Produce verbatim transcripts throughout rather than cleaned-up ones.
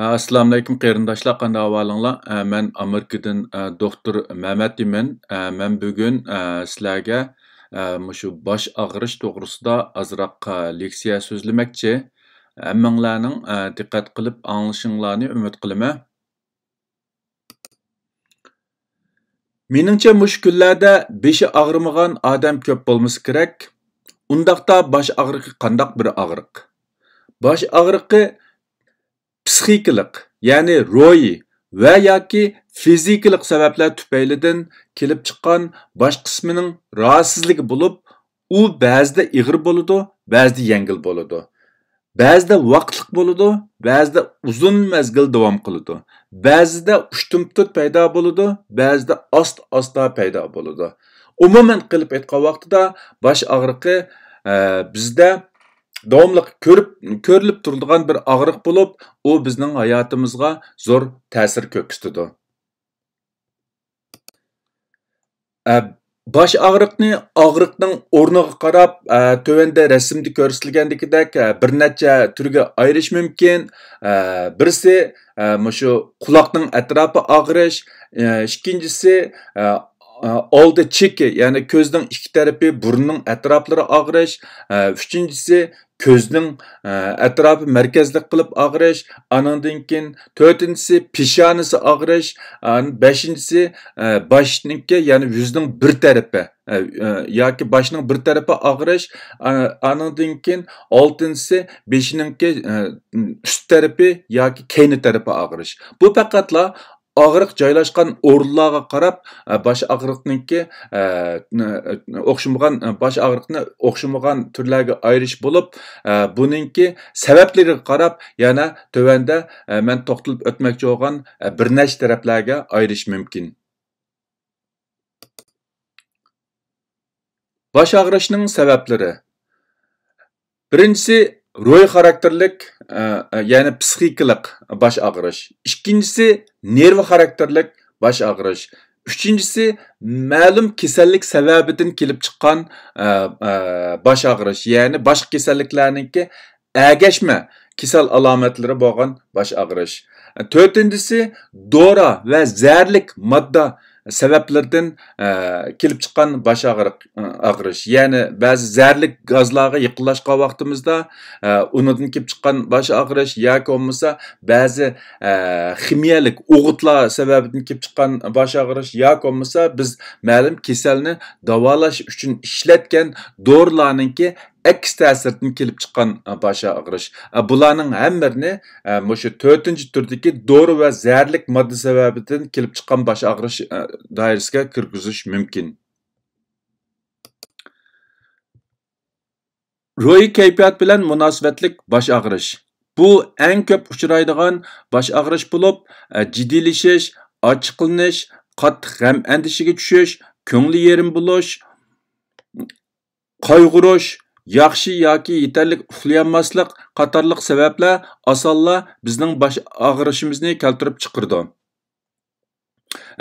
ئەسسالامۇئەلەيكۇم قېرىنداشلار، قانداق ئەھۋالىڭلار؟ ئە، مەن ئامېرىكىدىن، ئە، دوختۇر مەمەت ئىمىن. ئە، مەن بۈگۈن، ئە، سىلەرگە، ئە، مۇشۇ باش ئاغرىش توغرىسىدا ئازراق، ئە، لېكسىيە سۆزلىمەكچى. ھەممىڭلارنىڭ، ئە، دىققەت قىلىپ ئاڭلىشىڭلارنى ئۈمىد قىلىمەن. مېنىڭچە، مۇشۇ كۈنلەردە بېشى ئاغرىمىغان ئادەم كۆپ بولمىسا كېرەك. ئۇنداقتا باش ئاغرىقى قانداق بىر ئاغرىق؟ باش ئاغرىقى پسىخىكىلىق، يەنى روھىي ۋە ياكى فىزىكىلىق سەۋەبلەر تۈپەيلىدىن كېلىپ چىققان باش قىسمىنىڭ راھەتسىزلىكى بولۇپ، ئۇ بەزىدە ئېغىر بولىدۇ، بەزىدە يەڭگىل بولىدۇ. بەزىدە ۋاقىتلىق بولىدۇ، بەزىدە ئۇزۇن مەزگىل داۋام قىلىدۇ. بەزىدە ئۇشتۇمتۇت پەيدا بولىدۇ، بەزىدە ئاستا-ئاستا پەيدا بولىدۇ. ئومۇمەن قىلىپ ئېيتقان ۋاقتىدا باش ئاغرىقى، ئە، بىزدە داۋاملىق كۆرۈپ، كۆرۈلۈپ تۇرىدىغان بىر ئاغرىق بولۇپ، ئۇ بىزنىڭ ھاياتىمىزغا زور تەسىر كۆرسىتىدۇ. ئە، باش ئاغرىقنى ئاغرىقنىڭ ئورنىغا قاراپ، ئە، تۆۋەندە رەسىمدە كۆرسىتىلگەندىكىدەك، ئە، بىر نەچچە تۈرگە ئايرىش مۇمكىن. ئە، بىرسى، ئە، مۇشۇ قۇلاقنىڭ ئەتراپى ئاغرىش، ئە، ئىككىنچىسى، ئە، ئە، ئالدى چېكى، يەنى كۆزنىڭ ئىككى تەرىپى، بۇرۇننىڭ ئەتراپلىرى ئاغرىش، ئە، ئۈچىنچىسى، كۆزنىڭ، ئە، ئەتراپى مەركەزلىك قىلىپ ئاغرىش، ئانىڭدىن كېيىن تۆتىنچىسى پېشانىسى ئاغرىش، ئان-، بەشىنچىسى، ئە، باشنىڭكى، يەنى يۈزنىڭ بىر تەرىپى، ئە، ئە، ياكى باشنىڭ بىر تەرىپى ئاغرىش، ئا-، ئانىڭدىن كېيىن ئالتىنچىسى بېشىنىڭكى، ئە، ئۈست تەرىپى ياكى كەينى تەرىپى ئاغرىش. بۇ پەقەتلا ئاغرىق جايلاشقان ئورۇنلارغا قاراپ، ئە، باش ئاغرىقنىڭكى، ئە، ئوخشىمىغان، باش ئاغرىقنى ئوخشىمىغان تۈرلەرگە ئايرىش بولۇپ، ئە، بۇنىڭكى سەۋەبلىرىگە قاراپ يەنە تۆۋەندە، ئە، مەن توختىلىپ ئۆتمەكچى بولغان، ئە، بىر نەچچە تەرەپلەرگە ئايرىش مۇمكىن. باش ئاغرىشنىڭ سەۋەبلىرى. بىرىنچىسى روھىي خاراكتېرلىك، ئە، ئە، يەنى پسىخىكىلىق باش ئاغرىش. ئىككىنچىسى نېرۋا خاراكتېرلىك باش ئاغرىش. ئۈچىنچىسى مەلۇم كېسەللىك سەۋەبىدىن كېلىپ چىققان، ئە، ئە، باش ئاغرىش، يەنى باشقا كېسەللىكلەرنىڭكى ئەگەشمە كېسەل ئالامەتلىرى بولغان باش ئاغرىش. تۆتىنچىسى دورا ۋە زەھەرلىك ماددا سەۋەبلىرىدىن، ئە، كېلىپ چىققان باش ئاغرىق، ئاغرىش. يەنى بەزى زەھەرلىك گازلارغا يېقىنلاشقان ۋاقتىمىزدا، ئە، ئۇنىڭدىن كېلىپ چىققان باش ئاغرىش ياكى بولمىسا بەزى، ئە، خىمىيەلىك ئوغۇتلار سەۋەبىدىن كېلىپ چىققان باش ئاغرىش ياكى بولمىسا بىز مەلۇم كېسەلنى داۋالاش ئۈچۈن ئىشلەتكەن دورىلارنىڭكى ئەكس تەسىرىدىن كېلىپ چىققان، ئە، باش ئاغرىش. ئە، بۇلارنىڭ ھەممىلىرىنى، ئە، مۇشۇ تۆتىنچى تۈردىكى دورا ۋە زەھەرلىك ماددا سەۋەبىدىن كېلىپ چىققان باش ئاغرىش، ئە، دائىرىسىگە كىرگۈزۈش مۇمكىن. روھىي كەيپىيات بىلەن مۇناسىۋەتلىك باش ئاغرىش. بۇ ئەڭ كۆپ ئۇچرايدىغان باش ئاغرىش بولۇپ، ئە، جىددىيلىشىش، ئاچچىقلىنىش، قاتتىق غەم ئەندىشىگە چۈشۈش، كۆڭلى يېرىم بولۇش، قايغۇرۇش، ياخشى ياكى يېتەرلىك ئۇخلىيالماسلىق قاتارلىق سەۋەبلەر ئاسانلا بىزنىڭ باش ئاغرىشىمىزنى كەلتۈرۈپ چىقىرىدۇ.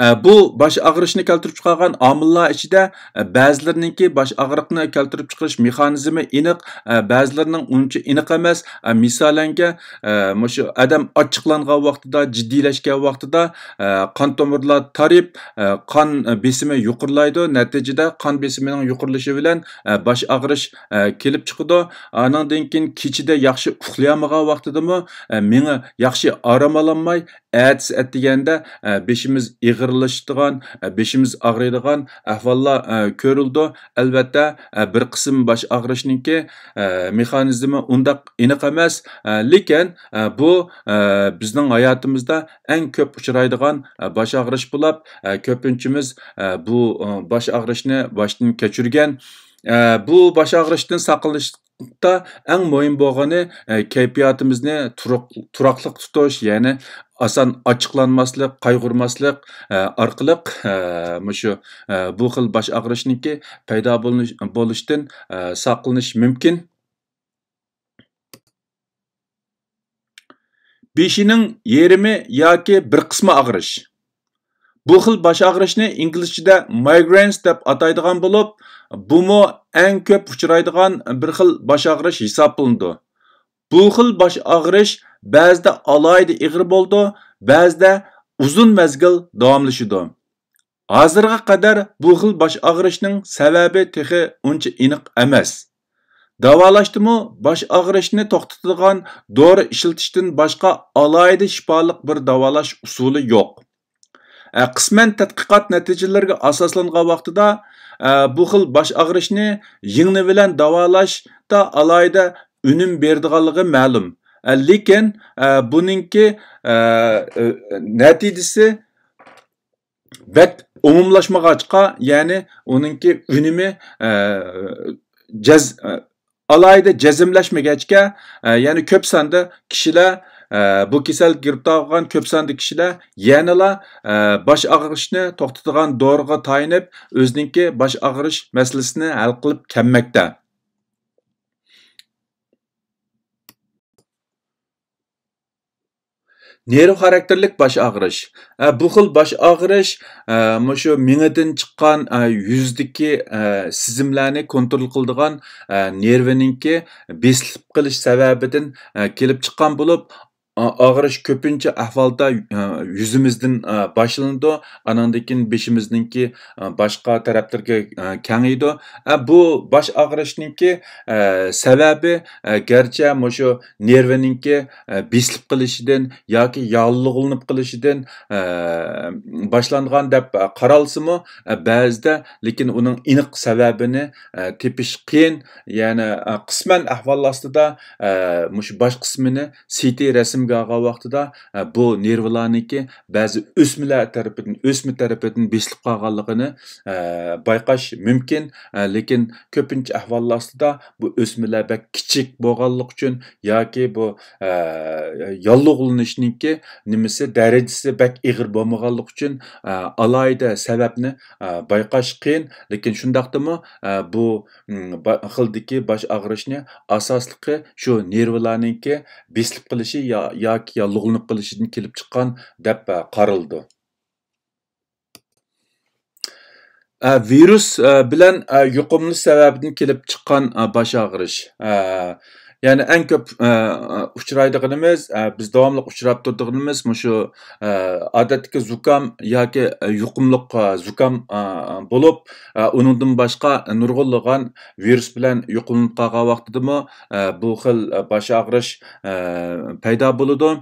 ئە، بۇ باش ئاغرىشنى كەلتۈرۈپ چىقارغان ئامىللار ئىچىدە، ئە، بەزىلىرىنىڭكى باش ئاغرىقنى كەلتۈرۈپ چىقىرىش مېخانىزمى ئېنىق، ئە، بەزىلىرىنىڭ ئۇنچە ئېنىق ئەمەس. ئە، مىسالەنگە، ئە، مۇشۇ ئادەم ئاچچىقلانغان ۋاقتىدا، جىددىيلەشكەن ۋاقتىدا، ئە، قان تومۇرلار تارىيىپ، ئە، قان بېسىمى يۇقىرىلايدۇ. نەتىجىدە قان بېسىمىنىڭ يۇقىرىلىشى بىلەن، ئە، باش ئاغرىش، ئە، كېلىپ چىقىدۇ. ئانىڭدىن كېيىن كېچىدە ياخشى ئۇخلىيالمىغان ۋاقتىدىمۇ، ئە، مېڭە ياخشى ئارام ئالالماي، ئەتىسى ئەتىگەندە، ئە، بېشىمىز ئېغىرلىشىدىغان، ئە، بېشىمىز ئاغرىيدىغان ئەھۋاللار، ئە، كۆرۈلىدۇ. ئەلۋەتتە، ئە، بىر قىسىم باش ئاغرىشنىڭكى، ئە، مېخانىزمى ئۇنداق ئېنىق ئەمەس. ئە، لېكىن، ئە، بۇ، ئە، بىزنىڭ ھاياتىمىزدا ئەڭ كۆپ ئۇچرايدىغان، ئە، باش ئاغرىش بولاپ، ئە، كۆپىنچىمىز، ئە، بۇ، ئە، باش ئاغرىشنى باشتىن كەچۈرگەن. ئە، بۇ باش ئاغرىشتىن ساقلىنىشتا ئەڭ مۇھىم بولغىنى، ئە، كەيپىياتىمىزنى تۇرۇق-، تۇراقلىق تۇتۇش، يەنى ئاسان ئاچچىقلانماسلىق، قايغۇرماسلىق، ئە، ئارقىلىق، ئە، مۇشۇ، ئە، بۇ خىل باش ئاغرىشنىڭكى پەيدا بولۇش-، بولۇشتىن، ئە، ساقلىنىش مۇمكىن. بېشىنىڭ يېرىمى ياكى بىر قىسمى ئاغرىش. بۇ خىل باش ئاغرىشنى ئىنگلىزچىدە migraines دەپ ئاتايدىغان بولۇپ، بۇمۇ ئەڭ كۆپ ئۇچرايدىغان بىر خىل باش ئاغرىش ھېسابلىنىدۇ. بۇ خىل باش ئاغرىش بەزىدە ئالاھىدە ئېغىر بولىدۇ، بەزىدە ئۇزۇن مەزگىل داۋاملىشىدۇ. ھازىرغا قەدەر بۇ خىل باش ئاغرىشنىڭ سەۋەبى تېخى ئۇنچە ئېنىق ئەمەس. داۋالاشتىمۇ باش ئاغرىشنى توختىتىدىغان دورا ئىشلىتىشتىن باشقا ئالاھىدە شىپالىق بىر داۋالاش ئۇسۇلى يوق. ئە، قىسمەن تەتقىقات نەتىجىلىرىگە ئاساسلانغان ۋاقتىدا، ئە، بۇ خىل باش ئاغرىشنى يىڭنە بىلەن داۋالاشتا ئالاھىدە ئۈنۈم بېرىدىغانلىقى مەلۇم. ئە، لېكىن، ئە، بۇنىڭكى، ئە، ئە، نەتىجىسى بەك ئومۇملاشمىغاچقا، يەنى ئۇنىڭكى ئۈنۈمى، ئە، جەز-، ئە، ئالاھىدە جەزملەشمىگەچكە، ئە، يەنى كۆپ ساندا كىشىلەر، ئە، بۇ كېسەلگە گىرىپتار بولغان كۆپ ساندا كىشىلەر يەنىلا، ئە، باش ئاغرىشنى توختىتىدىغان دورىغا تايىنىپ، ئۆزىنىڭكى باش ئاغرىش مەسىلىسىنى ھەل قىلىپ كەلمەكتە. نېرۋا خاراكتېرلىك باش ئاغرىش. ئە، بۇ خىل باش ئاغرىش، ئە، مۇشۇ مېڭىدىن چىققان، ئە، يۈزدىكى، ئە، سېزىملەرنى كونترول قىلىدىغان، ئە، نېرۋىنىڭكى بېسىلىپ قېلىش سەۋەبىدىن، ئە، كېلىپ چىققان بولۇپ، ئا-، ئاغرىش كۆپىنچە ئەھۋالدا، ئە، يۈزىمىزدىن، ئە، باشلىنىدۇ، ئانىڭدىن كېيىن بېشىمىزنىڭكى، ئە، باشقا تەرەپلىرىگە، ئە، كېڭىيىدۇ. ئە، بۇ باش ئاغرىشنىڭكى، ئە، سەۋەبى، ئە، گەرچە مۇشۇ نېرۋىنىڭكى، ئە، بېسىلىپ قېلىشىدىن ياكى ياللۇغلىنىپ قېلىشىدىن، ئە، باشلانغان دەپ، ئە، قارالسىمۇ، ئە، بەزىدە، لېكىن ئۇنىڭ ئېنىق سەۋەبىنى، ئە، تېپىش قىيىن. يەنى، ئە، قىسمەن ئەھۋال ئاستىدا، ئە، مۇشۇ باش قىسمىنى سىتى رەسىمگە ئالغان ۋاقتىدا، ئە، بۇ نېرۋىلارنىڭكى بەزى ئۆسمىلەر تەرىپىدىن، ئۆسمە تەرىپىدىن بېسىلىپ قالغانلىقىنى، ئە، بايقاش مۇمكىن. ئە، لېكىن كۆپىنچە ئەھۋال ئاستىدا بۇ ئۆسمىلەر بەك كىچىك بولغانلىقى ئۈچۈن ياكى بۇ، ئە، ياللۇغلىنىشنىڭكى نېمىسى، دەرىجىسى بەك ئېغىر بولمىغانلىقى ئۈچۈن، ئە، ئالاھىدە سەۋەبنى، ئە، بايقاش قىيىن. لېكىن شۇنداقتىمۇ، ئە، بۇ، م، با-، خىلدىكى باش ئاغرىشنى ئاساسلىقى شۇ نېرۋىلارنىڭكى بېسىلىپ قېلىشى يا-، ياكى ياللۇغلىنىپ قېلىشىدىن كېلىپ چىققان دەپ، ئە، قارىلىدۇ. ئە، ۋىرۇس، ئە، بىلەن، ئە، يۇقۇملىنىش سەۋەبىدىن كېلىپ چىققان، ئە، باش ئاغرىش. ئە، يەنى ئەڭ كۆپ، ئە، ئۇچرايدىغىنىمىز، ئە، بىز داۋاملىق ئۇچراپ تۇرىدىغىنىمىز مۇشۇ، ئە، ئادەتتىكى زۇكام ياكى، ئە، يۇقۇملۇق، ئە، زۇكام، ئە، بولۇپ، ئە، ئۇنىڭدىن باشقا نۇرغۇنلىغان ۋىرۇس بىلەن يۇقۇملىنىپ قالغان ۋاقتىدىمۇ، ئە، بۇ خىل، ئە، باش ئاغرىش، ئە، پەيدا بولىدۇ.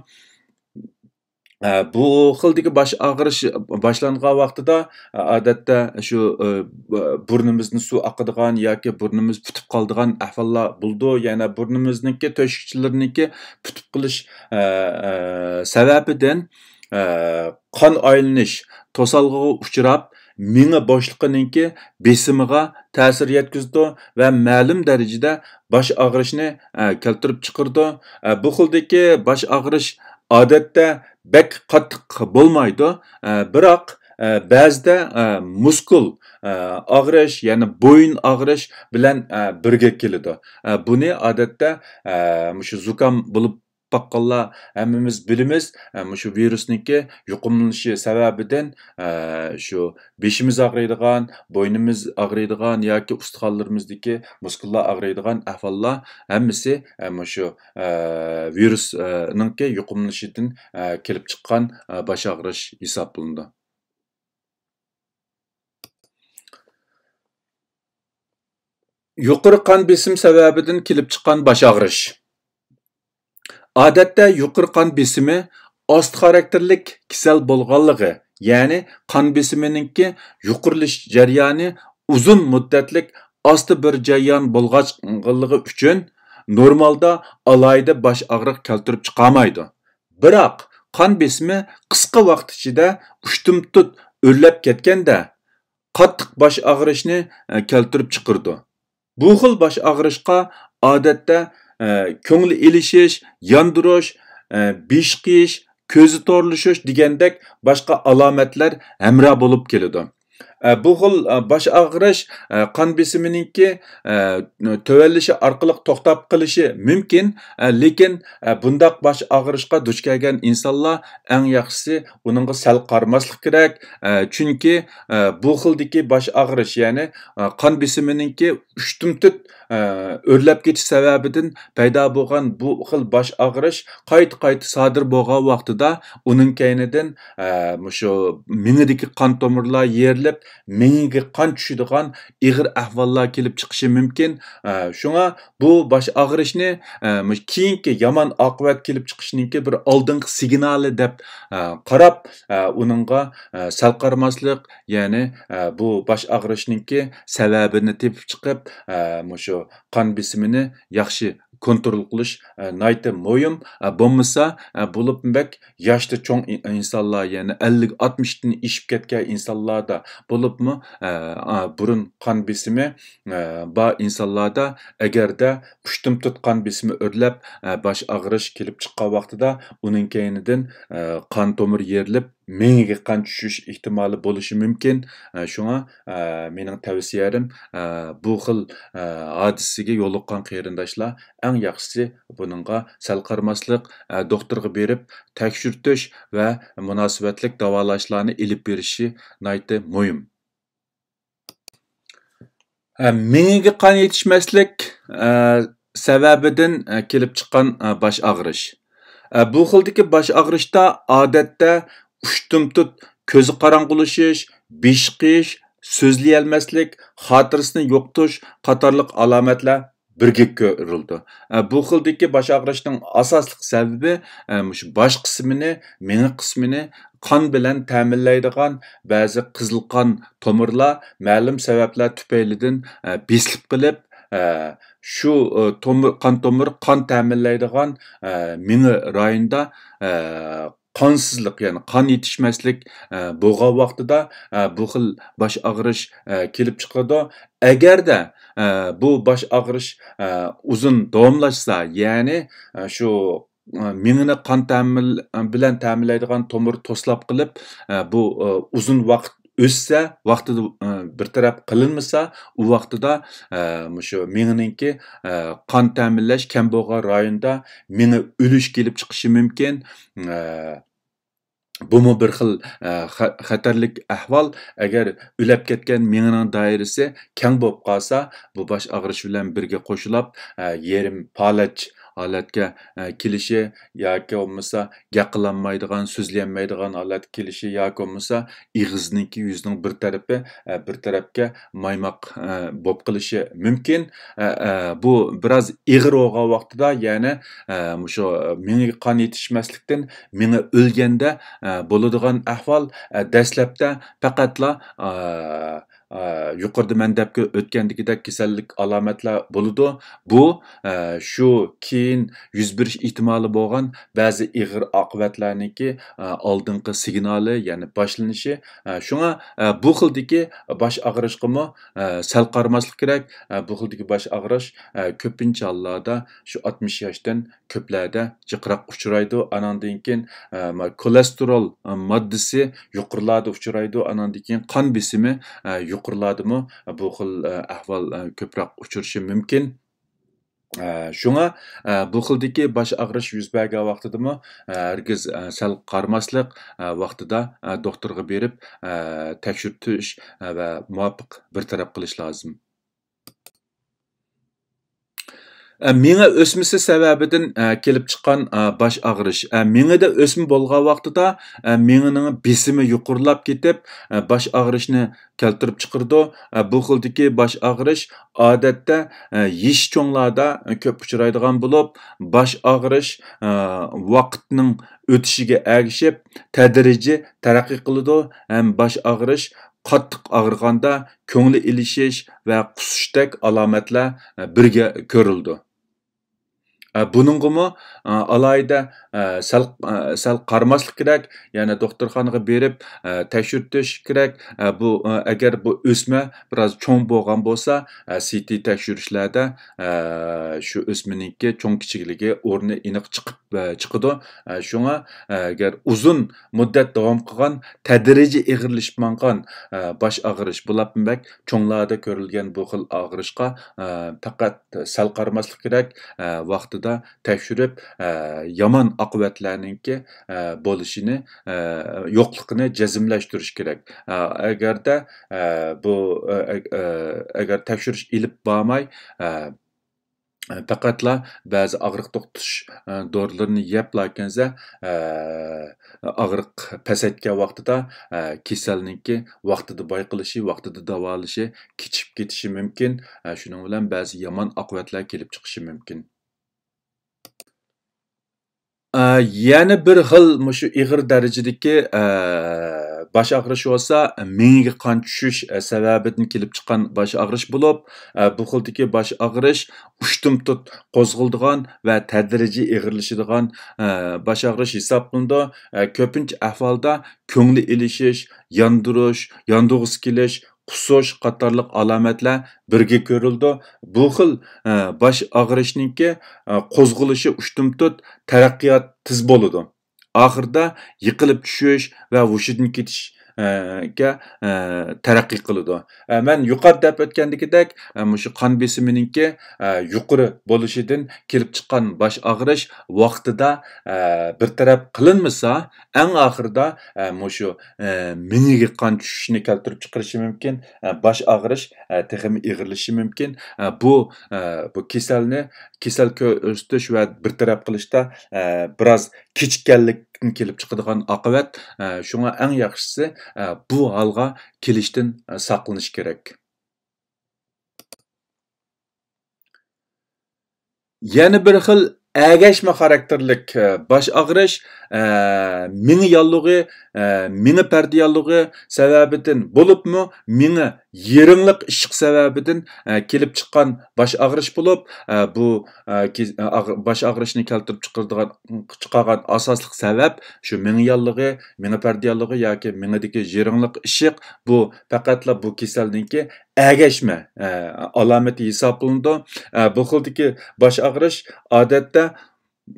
ئە، بۇ خىلدىكى باش ئاغرىش باشلانغان ۋاقتىدا، ئە، ئادەتتە شۇ، ئە، بۇرنىمىزدىن سۇ ئاقىدىغان ياكى بۇرنىمىز پۈتۈپ قالىدىغان ئەھۋاللار بولىدۇ. يەنە بۇرنىمىزنىڭكى تۆشۈكچىلىرىنىڭكى پۈتۈپ قېلىش، ئە، ئە، سەۋەبىدىن، ئە، قان ئايلىنىش توسالغۇغا ئۇچراپ، مېڭە بوشلۇقىنىڭكى بېسىمىغا تەسىر يەتكۈزىدۇ ۋە مەلۇم دەرىجىدە باش ئاغرىشنى، ئە، كەلتۈرۈپ چىقىرىدۇ. ئە، بۇ خىلدىكى باش ئاغرىش ئادەتتە بەك قاتتىق بولمايدۇ. ئە، بىراق، ئە، بەزىدە، ئە، مۇسكۇل، ئە، ئاغرىش، يەنى بويۇن ئاغرىش بىلەن، ئە، بىرگە كېلىدۇ. ئە، بۇنى ئادەتتە، ئە، مۇشۇ زۇكام بولۇپ باققانلار ھەممىمىز بىلىمىز، ئە، مۇشۇ ۋىرۇسنىڭكى يۇقۇملىنىشى سەۋەبىدىن، ئە، شۇ بېشىمىز ئاغرىيدىغان، بوينىمىز ئاغرىيدىغان ياكى ئۇستىخانلىرىمىزدىكى مۇسكۇللار ئاغرىيدىغان ئەھۋاللار ھەممىسى، ئە، مۇشۇ، ئە، ۋىرۇس، ئە، نىڭكى يۇقۇملىنىشىدىن، ئە، كېلىپ چىققان، ئە، باش ئاغرىش ھېسابلىنىدۇ. يۇقىرى قان بېسىم سەۋەبىدىن كېلىپ چىققان باش ئاغرىش. ئادەتتە يۇقىرى قان بېسىمى ئاستا خاراكتېرلىك كېسەل بولغانلىقى، يەنى قان بېسىمىنىڭكى يۇقىرىلىشىش جەريانى ئۇزۇن مۇددەتلىك ئاستا بىر جەريان بولغانلىقى ئۈچۈن نورمالدا ئالاھىدە باش ئاغرىق كەلتۈرۈپ چىقارمايدۇ. بىراق قان بېسىمى قىسقا ۋاقىت ئىچىدە ئۇشتۇمتۇت ئۆرلەپ كەتكەندە، قاتتىق باش ئاغرىشنى، ئە، كەلتۈرۈپ چىقىرىدۇ. بۇ خىل باش ئاغرىشقا ئادەتتە، ئە، كۆڭۈل ئېلىشىش، ياندۇرۇش، ئە، بېشى قېيىش، كۆزى تورلىشىش دېگەندەك باشقا ئالامەتلەر ھەمراھ بولۇپ كېلىدۇ. ئە، بۇ خىل، ئە، باش ئاغرىش، ئە، قان بېسىمىنىڭكى، ئە، تۆۋەنلىشى ئارقىلىق توختاپ قېلىشى مۇمكىن. ئە، لېكىن، ئە، بۇنداق باش ئاغرىشقا دۇچ كەلگەن ئىنسانلار ئەڭ ياخشىسى ئۇنىڭغا سەل قارىماسلىق كېرەك. ئە، چۈنكى، ئە، بۇ خىلدىكى باش ئاغرىش، يەنى، ئە، قان بېسىمىنىڭكى ئۇشتۇمتۇت، ئە، ئۆرلەپ كېتىش سەۋەبىدىن پەيدا بولغان بۇ خىل باش ئاغرىش قايتا-قايتا سادىر بولغان ۋاقتىدا ئۇنىڭ كەينىدىن، ئە، مۇشۇ مېڭىدىكى قان تومۇرلار يېرىلىپ، مېڭىگە قان چۈشىدىغان ئېغىر ئەھۋاللار كېلىپ چىقىشى مۇمكىن. ئە، شۇڭا بۇ باش ئاغرىشنى، ئە، مۇشۇ كېيىنكى يامان ئاقىۋەت كېلىپ چىقىشنىڭكى بىر ئالدىنقى سىگنالى دەپ، ئە، قاراپ، ئە، ئۇنىڭغا، ئە، سەل قارىماسلىق، يەنى، ئە، بۇ باش ئاغرىشنىڭكى سەۋەبىنى تېپىپ چىقىپ، ئە، مۇشۇ قان بېسىمىنى ياخشى كونترول قىلىش، ئە، ناھايىتى مۇھىم. ئە، بولمىسا، ئە، بولۇپمۇ بەك ياشتا چوڭ ئىنسانلار، يەنى ئەللىك، ئاتمىشتىن ئېشىپ كەتكەن ئىنسانلاردا، بولۇپمۇ، ئە، ئا، بۇرۇن قان بېسىمى، ئە، بار ئىنسانلاردا، ئەگەردە ئۇشتۇمتۇت قان بېسىمى ئۆرلەپ، ئە، باش ئاغرىش كېلىپ چىققان ۋاقتىدا، ئۇنىڭ كەينىدىن، ئە، قان تومۇر يېرىلىپ، مېڭىگە قان چۈشۈش ئېھتىمالى بولۇشى مۇمكىن. ئە، شۇڭا، ئە، مېنىڭ تەۋسىيەم، ئە، بۇ خىل، ئە، ھادىسىگە يولۇققان قېرىنداشلار ئەڭ ياخشىسى بۇنىڭغا سەل قارىماسلىق، ئە، دوختۇرغا بېرىپ تەكشۈرتۈش ۋە مۇناسىۋەتلىك داۋالاشلارنى ئېلىپ بېرىشى ناھايىتى مۇھىم. ئە، مېڭىگە قان يېتىشمەسلىك، ئە، سەۋەبىدىن، ئە، كېلىپ چىققان، ئە، باش ئاغرىش. ئە، بۇ خىلدىكى باش ئاغرىشتا ئادەتتە ئۇشتۇمتۇت، كۆزى قاراڭغۇلىشىش، بېشى قېيىش، سۆزلىيەلمەسلىك، خاتىرىسىنى يوقىتىش قاتارلىق ئالامەتلەر بىرگە كۆرۈلىدۇ. ئە، بۇ خىلدىكى باش ئاغرىشنىڭ ئاساسلىق سەۋەبى، ئە، مۇشۇ باش قىسمىنى، مېڭە قىسمىنى قان بىلەن تەمىنلەيدىغان بەزى قىزىل قان تومۇرلار مەلۇم سەۋەبلەر تۈپەيلىدىن، ئە، بېسىلىپ قېلىپ، ئە، شۇ، ئە، تومۇر، قان تومۇر، قان تەمىنلەيدىغان، ئە، مېڭە رايونىدا، ئە، قانسىزلىق، يەنى قان يېتىشمەسلىك، ئە، بولغان ۋاقتىدا، ئە، بۇ خىل باش ئاغرىش، ئە، كېلىپ چىقىدۇ. ئەگەردە، ئە، بۇ باش ئاغرىش، ئە، ئۇزۇن داۋاملاشسا، يەنى، ئە، شۇ، ئە، مېڭىنى قان تەمىن، بىلەن تەمىنلەيدىغان تومۇر توسلاپ قېلىپ، ئە، بۇ، ئە، ئۇزۇن ۋاقىت ئۆسسە، ۋاقتىدا، ئە، بىر تەرەپ قىلىنمىسا، ئۇ ۋاقتىدا، ئە، مۇشۇ مېڭىنىڭكى، ئە، قان تەمىنلەش كەم بولغان رايوندا مېڭە ئۆلۈش كېلىپ چىقىشى مۇمكىن. ئە، بۇمۇ بىر خىل، ئە، خە-، خەتەرلىك ئەھۋال. ئەگەر ئۆلەپ كەتكەن مېڭىنىڭ دائىرىسى كەڭ بولۇپ قالسا، بۇ باش ئاغرىش بىلەن بىرگە قوشۇلاپ، ئە، يېرىم پالەچ ھالەتكە، ئە، كېلىشى ياكى بولمىسا گەپ قىلالمايدىغان، سۆزلىيەلمەيدىغان ھالەتكە كېلىشى ياكى بولمىسا ئېغىزنىڭكى، يۈزنىڭ بىر تەرىپى، ئە، بىر تەرەپكە مايماق، ئە، بولۇپ قېلىشى مۇمكىن. ئە، ئە، بۇ بىراز ئېغىر بولغان ۋاقتىدا، يەنى، ئە، مۇشۇ مېڭىگە قان يېتىشمەسلىكتىن مېڭە ئۆلگەندە، ئە، بولىدىغان ئەھۋال، ئە، دەسلەپتە پەقەتلا، ئە، ئە، يۇقىرىدا مەن دەپ ئۆتكەندىكىدەك كېسەللىك ئالامەتلەر بولىدۇ. بۇ، ئە، شۇ كېيىن يۈز بېرىش ئېھتىمالى بولغان بەزى ئېغىر ئاقىۋەتلەرنىڭكى، ئە، ئالدىنقى سىگنالى، يەنى باشلىنىشى. ئە، شۇڭا، ئە، بۇ خىلدىكى باش ئاغرىشقىمۇ، ئە، سەل قارىماسلىق كېرەك. ئە، بۇ خىلدىكى باش ئاغرىش، ئە، كۆپىنچە ھاللاردا شۇ ئاتمىش ياشتىن كۆپلەردە جىقراق ئۇچرايدۇ. ئاناندىن كېيىن، ئە، ما-، كولېستېرول، ئە، ماددىسى يۇقىرىلاردا ئۇچرايدۇ. ئاناندىن كېيىن قان بېسىمى، ئە، يۇقىرىلاردىمۇ بۇ خىل، ئە، ئەھۋال، ئە، كۆپرەك ئۇچرىشى مۇمكىن. ئە، شۇڭا، ئە، بۇ خىلدىكى باش ئاغرىش يۈز بەرگەن ۋاقتىدىمۇ، ئە، ھەرگىز، ئە، سەل قارىماسلىق، ئە، ۋاقتىدا، ئە، دوختۇرغا بېرىپ، ئە، تەكشۈرتۈش، ئە، ۋە مۇۋاپىق بىر تەرەپ قىلىش لازىم. ئە، مېڭە ئۆسمىسى سەۋەبىدىن، ئە، كېلىپ چىققان، ئە، باش ئاغرىش. ئە، مېڭىدە ئۆسمە بولغان ۋاقتىدا، ئە، مېڭىنىڭ بېسىمى يۇقىرىلاپ كېتىپ، ئە، باش ئاغرىشنى كەلتۈرۈپ چىقىرىدۇ. ئە، بۇ خىلدىكى باش ئاغرىش ئادەتتە، ئە، يېشى چوڭلاردا، ئە، كۆپ ئۇچرايدىغان بولۇپ، باش ئاغرىش، ئە، ۋاقىتنىڭ ئۆتۈشىگە ئەگىشىپ تەدرىجىي تەرەققىي قىلىدۇ ھەم باش ئاغرىش قاتتىق ئاغرىغاندا كۆڭلى ئېلىشىش ۋە قۇسۇشتەك ئالامەتلەر، ئە، بىرگە كۆرۈلىدۇ. ئە، بۇنىڭغىمۇ، ئە، ئالاھىدە، ئە، سەل، ئە، سەل قارىماسلىق كېرەك، يەنى دوختۇرخانىغا بېرىپ، ئە، تەكشۈرتۈش كېرەك. ئە، بۇ، ئە، ئەگەر بۇ ئۆسمە بىراز چوڭ بولغان بولسا، ئە، سىتى تەكشۈرۈشلەردە، ئە، شۇ ئۆسمىنىڭكى چوڭ كىچىكلىكى ئورنى ئېنىق چىقىپ ئە، چىقىدۇ. ئە، شۇڭا، ئە، ئەگەر ئۇزۇن مۇددەت داۋام قىلغان، تەدرىجىي ئېغىرلىشىپ ماڭغان، ئە، باش ئاغرىش، بۇلاپمۇ بەك چوڭلاردا كۆرۈلگەن بۇ خىل ئاغرىشقا، ئە، پەقەت سەل قارىماسلىق كېرەك، ئە، ۋاقتىدا تەكشۈرۈپ، ئە، يامان ئاقىۋەتلەرنىڭكى، ئە، بولۇشىنى، ئە، يوقلۇقىنى جەزملەشتۈرۈش كېرەك. ئە، ئەگەردە، ئە، بۇ، ئە، ئە، ئە، ئەگەر تەكشۈرۈش ئېلىپ بارماي، ئە، پەقەتلا بەزى ئاغرىق توختىتىش، ئە، دورىلىرىنى يەپلا كەلسە، ئە، ئاغرىق پەسەيتكەن ۋاقتىدا، ئە، كېسەلنىڭكى ۋاقتىدا بايقىلىشى، ۋاقتىدا داۋالىشى كېچىكىپ كېتىشى مۇمكىن. ئە، شۇنىڭ بىلەن بەزى يامان ئاقىۋەتلەر كېلىپ چىقىشى مۇمكىن. ئە، يەنە بىر خىل مۇشۇ ئېغىر دەرىجىدىكى، ئە، باش ئاغرىش بولسا مېڭىگە قان چۈشۈش، ئە، سەۋەبىدىن كېلىپ چىققان باش ئاغرىش بولۇپ، ئە، بۇ خىلدىكى باش ئاغرىش ئۇشتۇمتۇت قوزغىلىدىغان ۋە تەدرىجىي ئېغىرلىشىدىغان، ئە، باش ئاغرىش ھېسابلىنىدۇ. ئە، كۆپىنچە ئەھۋالدا كۆڭلى ئېلىشىش، ياندۇرۇش، ياندۇرغۇسى كېلىش، قۇسۇش قاتارلىق ئالامەتلەر بىرگە كۆرۈلىدۇ. بۇ خىل، ئە، باش ئاغرىشنىڭكى، ئە، قوزغىلىشى ئۇشتۇمتۇت، تەرەققىيات تېز بولىدۇ. ئاخىرىدا يىقىلىپ چۈشۈش ۋە ھوشىدىن كېتىش، ئە، گە، ئە، تەرەققىي قىلىدۇ. ئە، مەن يۇقىرىدا دەپ ئۆتكەندىكىدەك، ئە، مۇشۇ قان بېسىمىنىڭكى، ئە، يۇقىرى بولۇشىدىن كېلىپ چىققان باش ئاغرىش ۋاقتىدا، ئە، بىر تەرەپ قىلىنمىسا، ئەڭ ئاخىرىدا، ئە، مۇشۇ، ئە، مېڭىگە قان چۈشۈشنى كەلتۈرۈپ چىقىرىشى مۇمكىن، ئە، باش ئاغرىش، ئە، تېخىمۇ ئېغىرلىشىشى مۇمكىن. ئە، بۇ، ئە، بۇ كېسەلنى، كېسەل كۆرسىتىش ۋە بىر تەرەپ قىلىشتا، ئە، بىراز كېچىككەنلىكتىن كېلىپ چىقىدىغان ئاقىۋەت. ئە، شۇڭا ئەڭ ياخشىسى، ئە، بۇ ھالغا كېلىشتىن، ئە، ساقلىنىش كېرەك. يەنە بىر خىل ئەگەشمە خاراكتېرلىك، ئە، باش ئاغرىش، ئە، مېڭە ياللۇغى، ئە، مېڭە پەردە ياللۇغى سەۋەبىدىن بولۇپمۇ مېڭە يىرىڭلىق ئىششىق سەۋەبىدىن، ئە، كېلىپ چىققان باش ئاغرىش بولۇپ، ئە، بۇ، ئە، كېز-، ئە، ئاغ-، باش ئاغرىشنى كەلتۈرۈپ چىقىرىدىغان، چىقارغان ئاساسلىق سەۋەب شۇ مېڭە ياللۇغى، مېڭە پەردە ياللۇغى ياكى مېڭىدىكى يىرىڭلىق ئىششىق، بۇ پەقەتلا بۇ كېسەلنىڭكى ئەگەشمە، ئە، ئالامىتى ھېسابلىنىدۇ. ئە، بۇ خىلدىكى باش ئاغرىش ئادەتتە،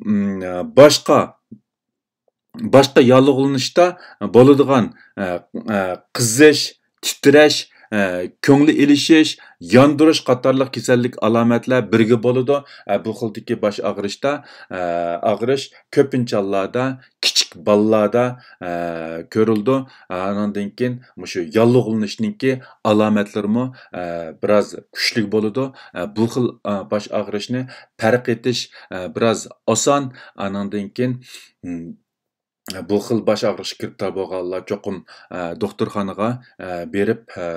م، باشقا، باشقا ياللۇغلىنىشتا بولىدىغان، ئە، ئە، قىزىش، تىترەش، ئە، كۆڭلى ئېلىشىش، ياندۇرۇش قاتارلىق كېسەللىك ئالامەتلەر بىرگە بولىدۇ. ئە، بۇ خىلدىكى باش ئاغرىشتا، ئە، ئاغرىش كۆپىنچە ھاللاردا كىچىك بالىلاردا، ئە، كۆرۈلىدۇ. ئانىڭدىن كېيىن مۇشۇ ياللۇغلىنىشنىڭكى ئالامەتلىرىمۇ، ئە، بىراز كۈچلۈك بولىدۇ. ئە، بۇ خىل، ئە، باش ئاغرىشنى پەرق ئېتىش، ئە، بىراز ئاسان. ئانىڭدىن كېيىن، م، بۇ خىل باش ئاغرىشقا گىرىپتار بولغانلار چوقۇم، ئە، دوختۇرخانىغا، ئە، بېرىپ، ئە،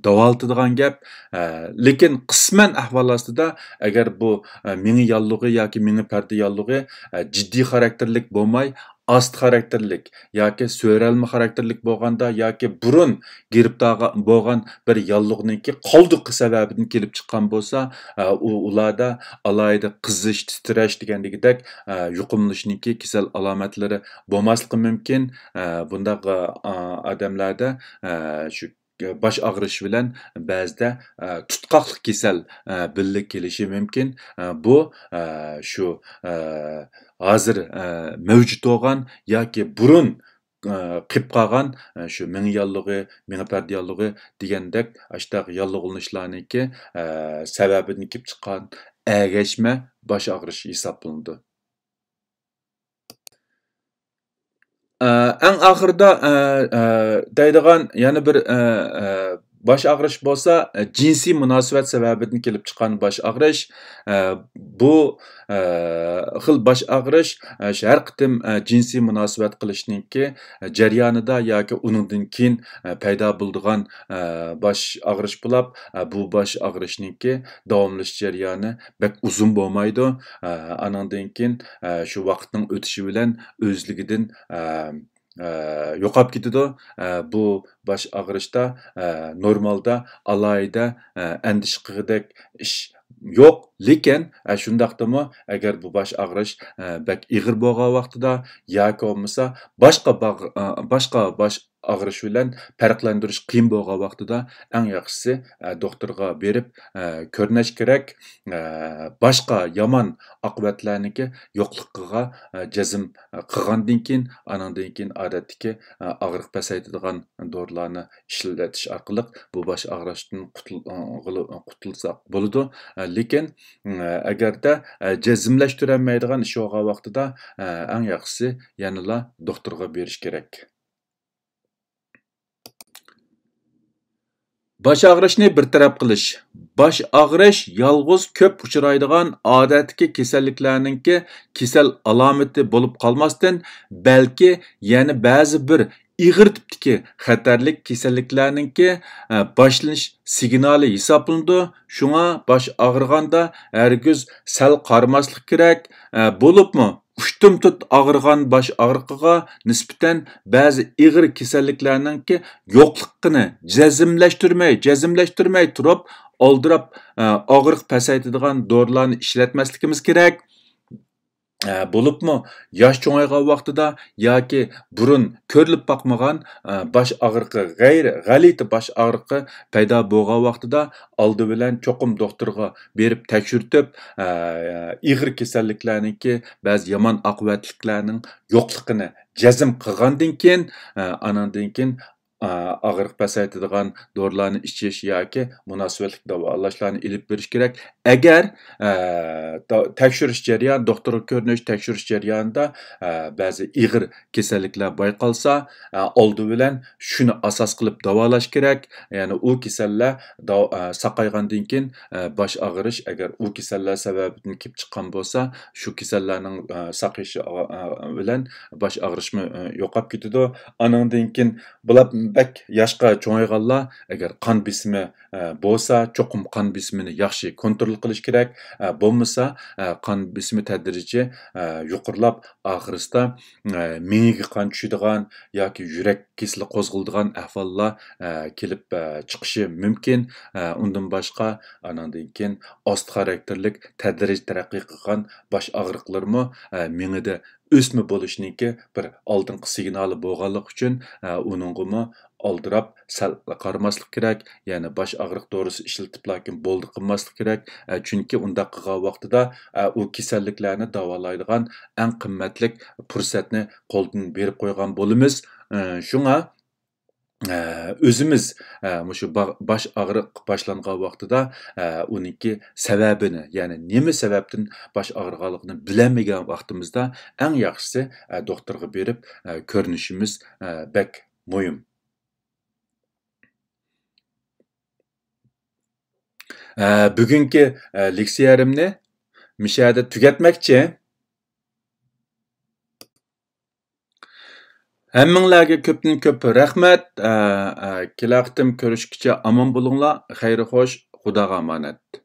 داۋالىتىدىغان گەپ. ئە، لېكىن قىسمەن ئەھۋال ئاستىدا، ئەگەر بۇ، ئە، مېڭە ياللۇغى ياكى مېڭە پەردە ياللۇغى، ئە، جىددىي خاراكتېرلىك بولماي، ئاستا خاراكتېرلىك ياكى سۆرەلمە خاراكتېرلىك بولغاندا ياكى بۇرۇن گىرىپتار بولغان بىر ياللۇغنىڭكى قالدۇقى سەۋەبىدىن كېلىپ چىققان بولسا، ئە، ئۇ، ئۇلاردا ئالاھىدە قىزىش، تىترەش دېگەندىكىدەك، ئە، يۇقۇملىنىشنىڭكى كېسەل ئالامەتلىرى بولماسلىقى مۇمكىن. ئە، بۇنداق، ئە، ئادەملەردە، ئە، شۇ باش ئاغرىش بىلەن بەزىدە، ئە، تۇتقاقلىق كېسەل، ئە، بىللە كېلىشى مۇمكىن. ئە، بۇ، ئە، شۇ، ئە، ھازىر، ئە، مەۋجۇت بولغان ياكى بۇرۇن، ئە، قېلىپ قالغان، ئە، شۇ مېڭە ياللۇغى، مېڭە پەردە ياللۇغى دېگەندەك ئاشتاق ياللۇغلىنىشلارنىڭكى، ئە، سەۋەبىدىن كېلىپ چىققان ئەگەشمە باش ئاغرىشى ھېسابلىنىدۇ. ئە، ئەڭ ئاخىرىدا، ئە، ئە، دەيدىغان يەنە بىر، ئە، ئە، باش ئاغرىش بولسا، ئە، جىنسىي مۇناسىۋەت سەۋەبىدىن كېلىپ چىققان باش ئاغرىش. ئە، بۇ، ئە، خىل باش ئاغرىش، ئە، شۇ ھەر قېتىم، ئە، جىنسىي مۇناسىۋەت قىلىشنىڭكى، ئە، جەريانىدا ياكى ئۇنىڭدىن كېيىن، ئە، پەيدا بولىدىغان، ئە، باش ئاغرىش بولاپ، ئە، بۇ باش ئاغرىشنىڭكى داۋاملىشىش جەريانى بەك ئۇزۇن بولمايدۇ. ئە، ئانىڭدىن كېيىن، ئە، شۇ ۋاقىتنىڭ ئۆتۈشى بىلەن ئۆزلۈكىدىن، ئە، ئە، يوقاپ كېتىدۇ. ئە، بۇ باش ئاغرىشتا، ئە، نورمالدا ئالاھىدە، ئە، ئەندىشە قىلغۇدەك ئىش يوق. لېكىن، ئە، شۇنداقتىمۇ ئەگەر بۇ باش ئاغرىش، ئە، بەك ئېغىر بولغان ۋاقتىدا ياكى بولمىسا باشقا باغ-، ئە، باشقا باش ئاغرىش بىلەن پەرقلەندۈرۈش قىيىن بولغان ۋاقتىدا، ئەڭ ياخشىسى، ئە، دوختۇرغا بېرىپ، ئە، كۆرۈنۈش كېرەك. ئە، باشقا يامان ئاقىۋەتلەرنىڭكى يوقلۇقىغا، ئە، جەزم قىلغاندىن كېيىن، ئانىڭدىن كېيىن ئادەتتىكى، ئە، ئاغرىق پەسەيتىدىغان دورىلارنى ئىشلىتىش ئارقىلىق بۇ باش ئاغرىشتىن قۇتۇل-، قۇتۇلساق بولىدۇ. لېكىن، ئەگەردە جەزملەشتۈرەلمەيدىغان ئىش بولغان ۋاقتىدا، ئەڭ ياخشىسى يەنىلا دوختۇرغا بېرىش كېرەك. باش ئاغرىشنى بىر تەرەپ قىلىش. باش ئاغرىش يالغۇز كۆپ ئۇچرايدىغان ئادەتتىكى كېسەللىكلەرنىڭكى كېسەل ئالامىتى بولۇپ قالماستىن، بەلكى يەنە بەزى بىر ئېغىر تىپتىكى خەتەرلىك كېسەللىكلەرنىڭكى، ئە، باشلىنىش سىگنالى ھېسابلىنىدۇ. شۇڭا باش ئاغرىغاندا ھەرگىز سەل قارىماسلىق كېرەك. ئە، بولۇپمۇ ئۇشتۇمتۇت ئاغرىغان باش ئاغرىقىغا نىسبەتەن بەزى ئېغىر كېسەللىكلەرنىڭكى يوقلۇقىنى جەزملەشتۈرمەي، جەزملەشتۈرمەي تۇرۇپ، ئالدىراپ، ئە، ئاغرىق پەسەيتىدىغان دورىلارنى ئىشلەتمەسلىكىمىز كېرەك. ئە، بولۇپمۇ ياش چوڭايغان ۋاقتىدا ياكى بۇرۇن كۆرۈلۈپ باقمىغان، ئە، باش ئاغرىقى، غەيرىي غەلىتە باش ئاغرىقى پەيدا بولغان ۋاقتىدا ئالدى بىلەن چوقۇم دوختۇرغا بېرىپ تەكشۈرتۈپ، ئە، ئېغىر كېسەللىكلەرنىڭكى بەزى يامان ئاقىۋەتلىكلەرنىڭ يوقلۇقىنى جەزم قىلغاندىن كېيىن، ئە، ئانىڭدىن كېيىن، ئە، ئاغرىق پەسەيتىدىغان دورىلارنى ئىچىش ياكى مۇناسىۋەتلىك داۋالاشلارنى ئېلىپ بېرىش كېرەك. ئەگەر، ئە، دا-، تەكشۈرۈش جەريانى، دوختۇرغا كۆرۈنۈش، تەكشۈرۈش جەريانىدا، ئە، بەزى ئېغىر كېسەللىكلەر بايقالسا، ئە، ئالدى بىلەن شۇنى ئاساس قىلىپ داۋالاش كېرەك. يەنى ئۇ كېسەللەر داۋ-، ئە، ساقايغاندىن كېيىن، ئە، باش ئاغرىش، ئەگەر ئۇ كېسەللەر سەۋەبىدىن كېلىپ چىققان بولسا، شۇ كېسەللەرنىڭ، ئە، ساقىيىشى، ئە، بىلەن باش ئاغرىشمۇ، ئە، يوقاپ كېتىدۇ. ئانىڭدىن كېيىن بۇلار بەك ياشقا چوڭايغانلار، ئەگەر قان بېسىمى، ئە، بولسا، چوقۇم قان بېسىمىنى ياخشى كونترول قىلىش كېرەك. ئە، بولمىسا، ئە، قان بېسىمى تەدرىجىي، ئە، يۇقىرىلاپ، ئاخىرسىدا، ئە، مېڭىگە قان چۈشىدىغان ياكى يۈرەك كېسىلى قوزغىلىدىغان ئەھۋاللار، ئە، كېلىپ، ئە، چىقىشى مۇمكىن. ئە، ئۇندىن باشقا، ئانىڭدىن كېيىن ئاستا خاراكتېرلىك تەدرىجىي تەرەققىي قىلغان باش ئاغرىقلىرىمۇ، ئە، مېڭىدە ئۆسمە بولۇشنىڭكى بىر ئالدىنقى سىگنالى بولغانلىقى ئۈچۈن، ئە، ئۇنىڭغىمۇ ئالدىراپ سەل قارىماسلىق كېرەك. يەنى باش ئاغرىق دورىسى ئىشلىتىپلاكىن بولدى قىلماسلىق كېرەك. ئە، چۈنكى ئۇنداق قىلغان ۋاقتىدا، ئە، ئۇ كېسەللىكلەرنى داۋالايدىغان ئەڭ قىممەتلىك پۇرسەتنى قولدىن بېرىپ قويغان بولىمىز. ئە، شۇڭا، ئە، ئۆزىمىز، ئە، مۇشۇ با-، باش ئاغرىق باشلانغان ۋاقتىدا، ئە، ئۇنىڭكى سەۋەبىنى، يەنى نېمە سەۋەبتىن باش ئاغرىغانلىقىنى بىلەلمىگەن ۋاقتىمىزدا، ئەڭ ياخشىسى، ئە، دوختۇرغا بېرىپ، ئە، كۆرۈنۈشىمىز، ئە، بەك مۇھىم. ئە، بۈگۈنكى، ئە، لېكسىيەمنى مۇشۇ يەردە تۈگەتمەكچى. ھەممىڭلارگە كۆپتىن كۆپ رەھمەت. ئە، ئە، كېلەر قېتىم كۆرۈشكىچە ئامان بولۇڭلار. خەير خوش، خۇداغا ئامانەت.